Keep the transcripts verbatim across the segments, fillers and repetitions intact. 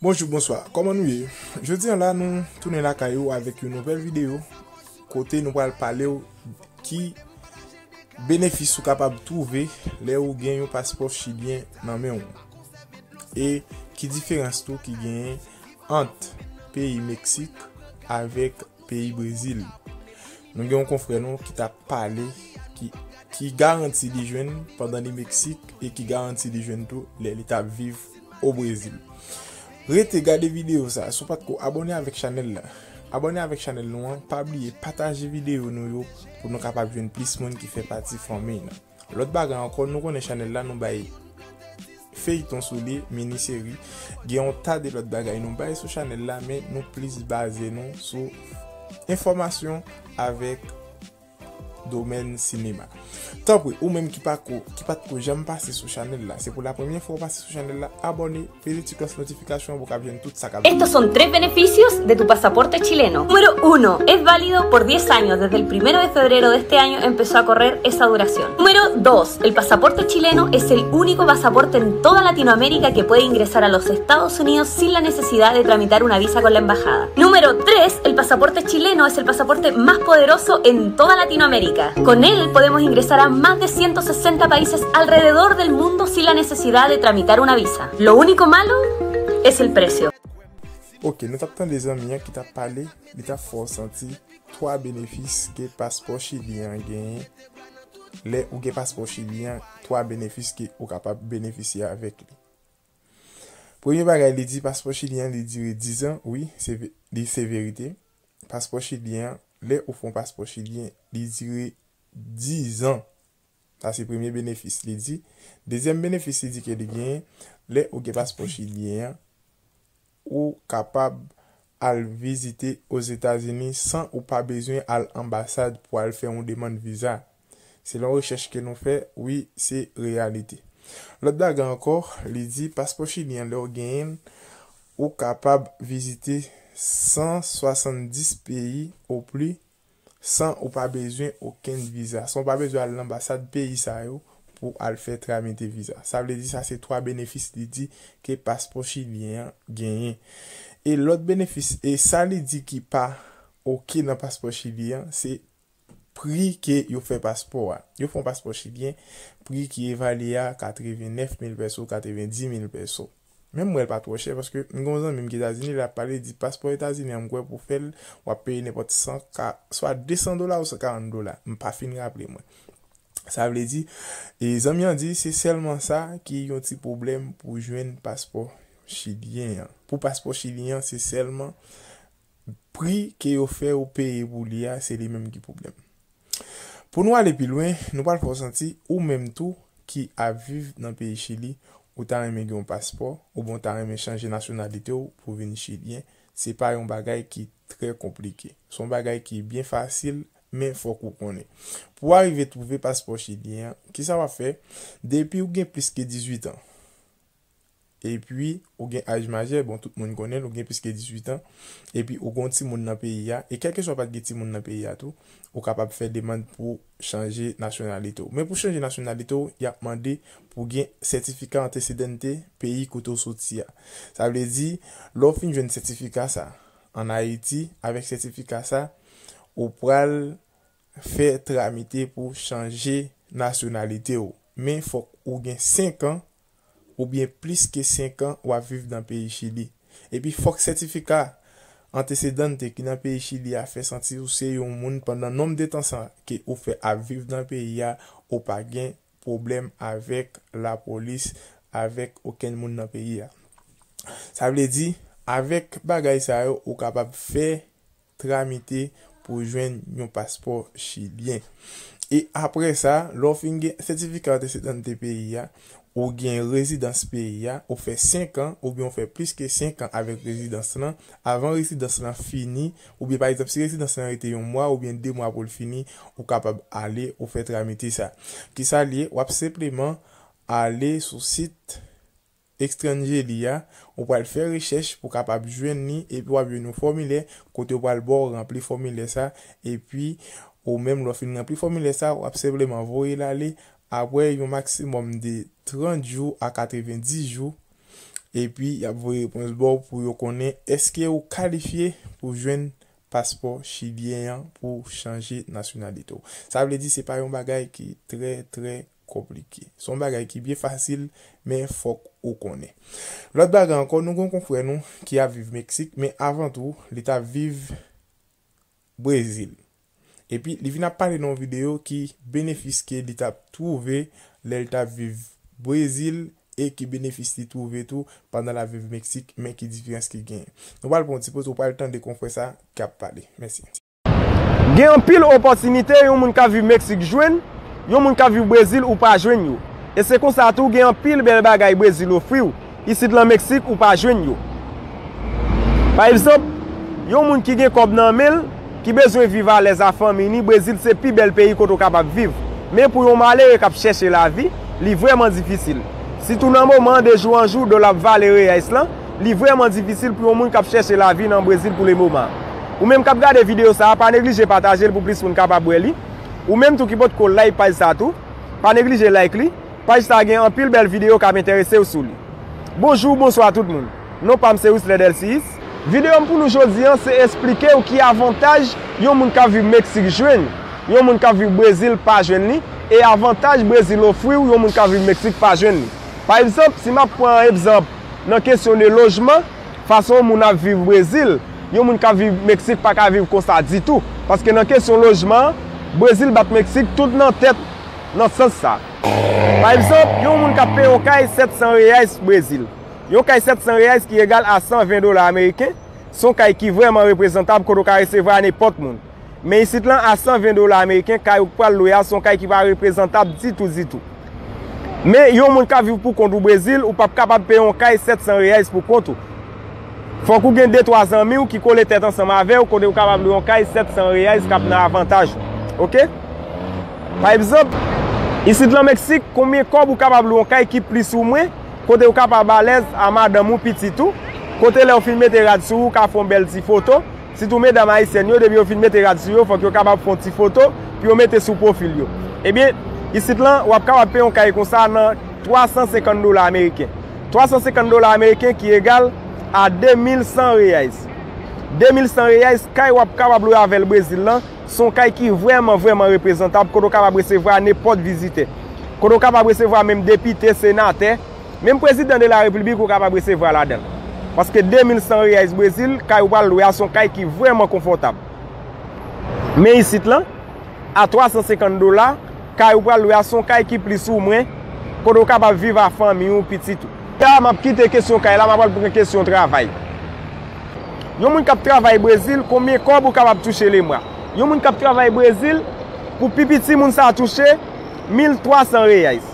Bonjou, bonswa, kòman nou ye? Jodi a la, nou tounen lakay ou avèk yon nouvèl videyo kote nou pral pale w ki benefis ou kapab twouve lè ou gen yon paspò chilyen nan men w. E ki diferans tou ki genyen ant peyi Meksik avèk peyi Brezil. Nou gen yon konfrè nou ki t ap pale ki, ki garanti li jwenn pandan li Meksik e ki garanti li jwenn tou lè li t ap viv o Brezil. Rete gade videyo sa. Si w pa t ko abòne avèk chanèl la, abòne avèk chanèl nou an. Pa bliye pataje videyo nou yo pou nou kapab jwenn plis moun ki fè pati fanmiy nan. Lòt bagay ankò, nou konnen chanèl la nou bay feyton sou li, mini seri. Gen yon ta de lòt bagay nou bay sou chanèl la, men nou plis baze nou sou enfòmasyon avèk domèn sinema. Tanpri, ou menm ki pa ko, ki pa t ko janm pase sou chanèl la, se pou la premyè fwa w pase sou chanèl la, abòne, peze ti klòch notifikasyon pou w ka jwenn tout sa k ap vini. Estos son tres beneficios de tu pasaporte chileno. Número uno, es válido por diez años. Desde el primero de febrero de este año empezó a correr esa duración. Número dos, el pasaporte chileno es el único pasaporte en toda Latinoamérica que puede ingresar a los Estados Unidos sin la necesidad de tramitar una visa con la embajada. Número tres, el pasaporte chileno es el pasaporte más poderoso en toda Latinoamérica. Con él podemos ingresar a más de ciento sesenta países alrededor del mundo sin la necesidad de tramitar una visa. Lo único malo es el precio. Ok, nou t ap tande zanmi an ki t ap pale, li t ap fè w santi twa benefis ke paspò chilyen an genyen. Lè ou gen paspò chilyen an, twa benefis ke ou kapab benefisye avèk li. Premye bagay, li di paspò chilyen an, li dire diz an, wi, se ve-, li se verite. Paspò chilyen an, lè ou fè yon paspò chilyen, li dire diz an. Sa se premye benefis, li di. Dezyèm benefis, li di ke li genyen, lè ou gen paspò chilyen an, ou kapab al vizite Ozetazini san ou pa bezwen al anbasad pou al fè yon demann viza. Selon rechèch ke nou fè, wi, se reyalite. Lòt bagay ankò, li di paspò chilyen lè w genyen l, ou kapab vizite san swasanndis peyi o pli san ou pa bezwen okenn viza, san ou pa bezwen al nan anbasad peyi sa yo pou al fè tramite viza. Sa vle di sa se twa benefis li di ke paspò chilyen an genyen. E lòt benefis, e sa li di ki pa oke nan paspò chilyen an, se pri ke yo fè paspò a. Yo fè yon paspò chilyen, pri ki evalye a katreven nèf mil pèso, katreven di mil pèso. Menm mwen, l pa twò chè, paske m gen yon zanmi m ki Etazini, l ap pale, li di paspò Etazini an, m kwè pou fè l, w ap peye nenpòt san ka, swa de san dola ou san karant dola. M pa fin raple mwen. Sa vle di, e zanmi an di, se sèlman sa ki yon ti pwoblèm pou jwenn paspò chilyen an. Pou paspò chilyen an, se sèlman pri ke yo fè ou peye pou li a, se li menm ki pwoblèm. Pou nou ale pi lwen, nou pral fè w santi ou menm tou ki ap viv nan peyi Chili, ou ta renmen gen yon paspò, oubyen ou ta renmen chanje nasyonalite w pou vin chilyen, se pa yon bagay ki trè konplike. Se yon bagay ki byen fasil, men fòk ou konnen. Pou w arive twouve paspò chilyen an, kisa w ap fè? Depi w gen plis ke dizuit an, epi ou gen aj majè, bon, tout moun konnen l, ou gen plis ke dizuit an, epi ou gen yon timoun nan peyi a, e kèlkeswa w pa t gen timoun nan peyi a tou, ou kapab fè demann pou chanje nasyonalite w. Men pou chanje nasyonalite w, y ap mande pou gen sètifika antesedante peyi kote w soti a. Sa vle di, lè w fin jwenn sètifika sa ann Ayiti, avèk sètifika sa, ou pral fè tramite pou chanje nasyonalite w. Men fòk ou gen senk an oubyen plis ke senk an w ap viv nan peyi Chili. Epi fòk sètifika antesedante ki nan peyi Chili a fè santi ou se yon moun pandan nonb de tan sa ke ou fè ap viv nan peyi a, ou pa gen pwoblèm avèk lapolis, avèk okenn moun nan peyi a. Sa vle di, avèk bagay sa yo, ou kapab fè tramite pou jwenn yon paspò chilyen. E apre sa, lè w fin gen sètifika antesedante peyi a, ou gen rezidans peyi a, ou fè senk an, oubyen ou fè plis ke senk an avèk rezidans lan, avan rezidans lan fini, oubyen pa egzanp, si rezidans lan rete yon mwa oubyen de mwa pou l fini, ou kapab ale, ou fè tramite sa. Kisa l ye? W ap senpleman ale sou sit Estrangeli a, ou pral fè rechèch pou w kapab jwenn li, epi w ap jwenn yon fòmilè kote yo pral ba w ranpli fòmilè sa, epi ou menm lè w fin ranpli fòmilè sa, w ap senpleman voye l ale, apre yon maksimòm de trant jou a katrevenndis jou, epi y ap voye repons ba w pou yo konnen èske ou kalifye pou jwenn paspò chilyen an pou chanje nasyonalite w. Sa vle di se pa yon bagay ki trè, trè konplike. Se yon bagay ki byen fasil, men fòk ou konnen. Lòt bagay ankò, nou gen yon konfrè nou ki ap viv Meksik, men avan tou, li t ap viv Brezil. Epi, li vin ap pale nan yon videyo ki benefis ke li t ap twouve lè li t ap viv Brezil e ki benefis li twouve tou pandan l ap viv Meksik, men ki diferans ki genyen. Nou pral pran yon ti poz, ou pral tande konfrè sa k ap pale. Mèsi. Gen anpil opòtinite yon moun k ap viv Meksik jwenn, yon moun k ap viv Brezil ou pa jwenn yo. E se konsa tou, gen anpil bèl bagay Brezil ofri w, isit lan Meksik ou pa jwenn yo. Pa egzanp, yon moun ki gen kòb nan men l, ki bezwen viv alèz a fanmi ni, Brezil se pi bèl peyi kote w kapab viv. Men pou yon malere k ap chèche lavi, li vrèman difisil. Sitou nan moman an, de jou an jou, dola ap vale reyès lan, li vrèman difisil pou yon moun k ap chèche lavi nan Brezil pou le moman. Ou menm k ap gade videyo sa a, pa neglije pataje l pou plis moun kapab wè li. Ou menm tou ki potko like paj sa a tou, pa neglije like li. Paj sa a gen anpil bèl videyo k ap enterese w sou li. Bonjou, bonswa tout moun. Non pa m se Wisler Delcius. Videyo m pou nou jodi an se esplike w ki avantaj yon moun k ap viv Meksik jwenn, yon moun k ap viv Brezil pa jwenn li, e avantaj Brezil ofri w yon moun k ap viv Meksik pa jwenn li. Pa egzanp, si m ap pran egzanp nan kesyon de lojman, fason yon moun ap viv Brezil, yon moun k ap viv Meksik pa ka viv konsa ditou. Paske nan kesyon lojman an, Brezil bat Meksik tout nan tèt nan sans sa. Pa egzanp, yon moun k ap peye yon kay sèt san reyais Brezil. Yon kay sèt san reyais ki egal a san ven dola ameriken, se yon kay ki vrèman reprezantab kote w ka resevwa nenpòt moun. Men isit lan, a san ven dola ameriken, kay ou pral lwe a se yon kay ki pa reprezantab ditou, ditou. Men yon moun k ap viv pou kont ou Brezil, ou p ap kapab peye yon kay sèt san reyais pou kont ou. Fòk ou gen de twa zanmi w ki kole tèt ansanm avè w, kote ou kapab lwe yon kay sèt san reyais k ap nan avantaj ou. Oke? Pa egzanp, isit lan Meksik, konbyen kòb ou kapab lwe yon kay ki plis ou mwen, kote ou kapab alèz a madanm ou, pitit ou, kote lè w fin mete rad sou ou, ou ka fè yon bèl ti foto, sitou medam ayisyèn yo, depi yo fin mete rad sou yo, fòk yo kapab fè yon ti foto pou yo mete sou pwofil yo. Ebyen, isit lan, w ap kapab peye yon kay konsa nan twa san senkant dola ameriken. Twa san senkant dola ameriken ki egal a de mil san reyais. De mil san reyais, kay w ap kapab lwe avè l Brezil lan, se yon kay ki vrèman, vrèman reprezantab, kote w kapab resevwa nenpòt vizitè. Kote w kapab resevwa menm depite, senatè, menm prezidan de la repiblik ou kapab resevwa ladan l. Paske de mil san reyais Brezil, kay ou pral lwe a se yon kay ki vrèman konfòtab. Men isit lan, a twa san senkant dola, kay ou pral lwe a se yon kay ki plis ou mwen, kote w kapab viv a fanmi w, pitit ou. La, m ap kite kesyon kay la, m ap al pran kesyon travay. Yon moun k ap travay Brezil, konbyen kòb ou kapab touche lemwa? Yon moun k ap travay Brezil, pou pi piti moun sa a touche mil twa san reyais.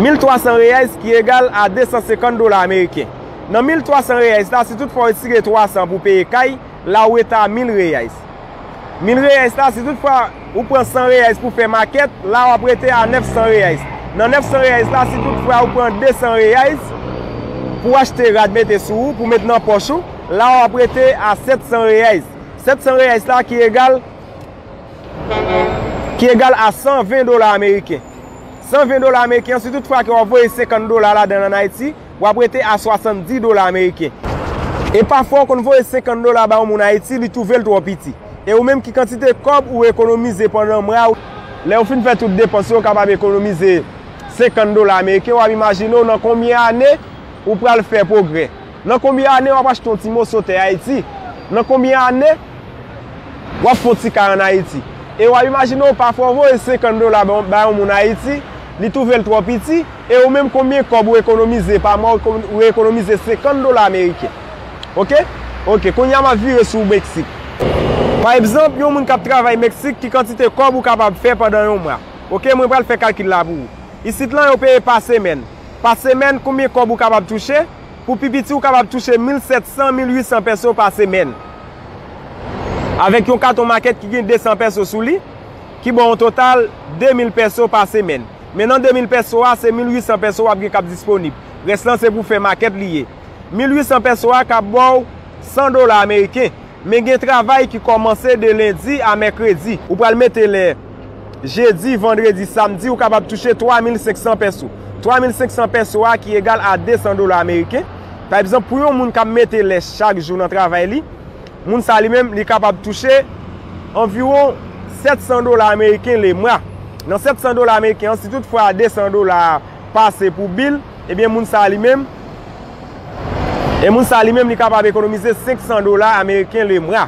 Mil twa san reyais ki egal a de san senkant dola ameriken. Nan mil twa san reyais la, si toutfwa w retire twa san pou peye kay, la ou rete a mil reyais. Mil reyais la, si toutfwa ou pran san reyais pou fè makèt, la w ap rete a nèf san reyais. Nan nèf san reyais la, si toutfwa ou pran de san reyais pou achte rad mete sou ou, pou met nan pòch ou, la w ap rete a sèt san reyais. Sèt san reyais la ki egal, ki egal a san ven dola ameriken. San ven dola ameriken, si toutfwa ke w ap voye senkant dola ladan l ann Ayiti, w ap rete a swasanndis dola ameriken. E pafwa w konn voye senkant dola ba yon moun Ayiti, li twouve l twò piti. E ou menm, ki kantite kòb ou ekonomize pandan mwa a? Lè ou fin fè tout depans yo, ou kapab ekonomize senkant dola ameriken, w ap imajine w nan konbyen ane ou pral fè pwogrè. Nan konbyen ane w ap achte yon ti moso tè Ayiti? Nan konbyen ane w ap fè yon ti kay ann Ayiti? E w ap imajine w pafwa w voye senkant dola ba, ba yon moun Ayiti, li twouve l twò piti, e ou menm konbyen kòb ou ekonomize pa mwa, ou eko-, ou ekonomize senkant dola ameriken. Oke? Oke, kounye a m ap vire sou Meksik. Pa egzanp, yon moun k ap travay Meksik, ki kantite kòb ou kapab fè pandan yon mwa? Oke, mwen pral fè kalkil la pou ou. Isit lan, yo peye pa semèn. Pa semèn, konbyen kòb ou kapab touche? Pou pi piti, ou kapab touche mil sèt san, mil uit san pèso pa semèn. Avèk yon katon makèt ki gen de san pèso sou li, ki ba w yon total de mil pèso pa semèn. Men nan de mil pèso a, se mil uit san pèso w ap gen k ap disponib. Rès lan, se pou fè makèt li ye. Mil uit san pèso a ka ba w san dola ameriken. Men gen travay ki kòmanse de lendi a mèkredi. Ou pral mete lè jedi, vandredi, samdi, ou kapab touche twa mil senk san pèso. Twa mil senk san peso a ki egal a de san dola ameriken. Pa egzanp, pou yon moun k ap mete lè chak jou nan travay li, moun sa li menm, li kapab touche anviwon sèt san dola ameriken le mwa. Nan sèt san dola ameriken an, si toutfwa de san dola a pase pou bil, ebyen moun sa li menm, e moun sa li menm, li kapab ekonomize senk san dola ameriken le mwa.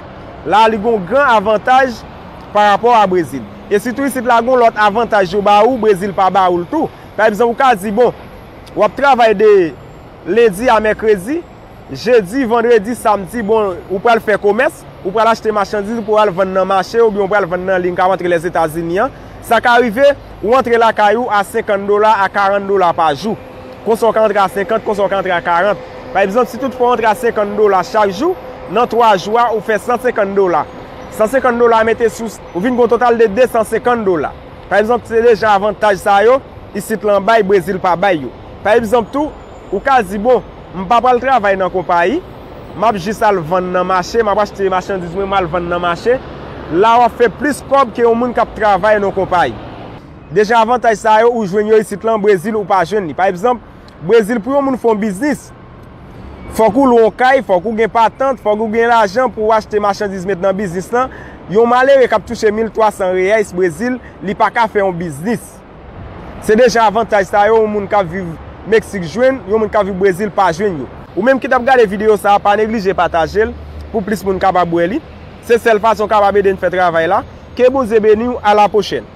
La, li gon gran avantaj pa rapò a Brezil. E sitou isit la, gon lòt avantaj yo ba ou, Brezil pa ba ou l tou. Pa egzanp, ou ka di, bon, w ap travay de lendi a mèkredi, jedi, vandredi, samdi, bon, ou pral fè komès, ou pral achte machandiz, ou pral vann nan mache, oubyen ou pral vann nan liy, ou ka antre Lèzetazini an. Sa ka rive, ou antre lakay ou a senkant dola, a karant dola pa jou. Konsa ou ka antre a senkant, konsa ou ka antre a karant. Pa egzanp, si toutfwa ou antre a senkant dola chak jou, nan twa jou a, ou fè san senkant dola. San senkant dola mete sou, ou vin gon total de de san senkant dola. Pa egzanp, se de jan avantaj sa yo, isit lan bay, Brezil pa bay yo. Pa egzanp tou, ou ka di, bon, m pa pral travay nan konpayi, m ap jis al vann nan mache, m ap achte machandiz mwen, m al vann nan mache. La, w ap fè plis kòb ke yon moun k ap travay nan konpayi. De jan avantaj sa yo, ou jwenn yo isit lan, Brezil, ou pa jwenn li. Pa egzanp, Brezil, pou yon moun fè yon biznis, fòk ou lwe yon kay, fòk ou gen patant, fòk ou gen lajan pou w achte machandiz met nan biznis lan. Yon malere k ap touche mil twa san reyais Brezil, li pa ka fè yon biznis. Se de jan avantaj sa yo, yon moun k ap viv Meksik jwenn, yon moun k ap viv Brezil pa jwenn yo. Ou menm ki t ap gade videyo sa a, pa neglije pataje l pou plis moun kapab wè li. Se sèl fason w kapab ede n fè travay la. Ke Bondye beni w, a la pwochèn.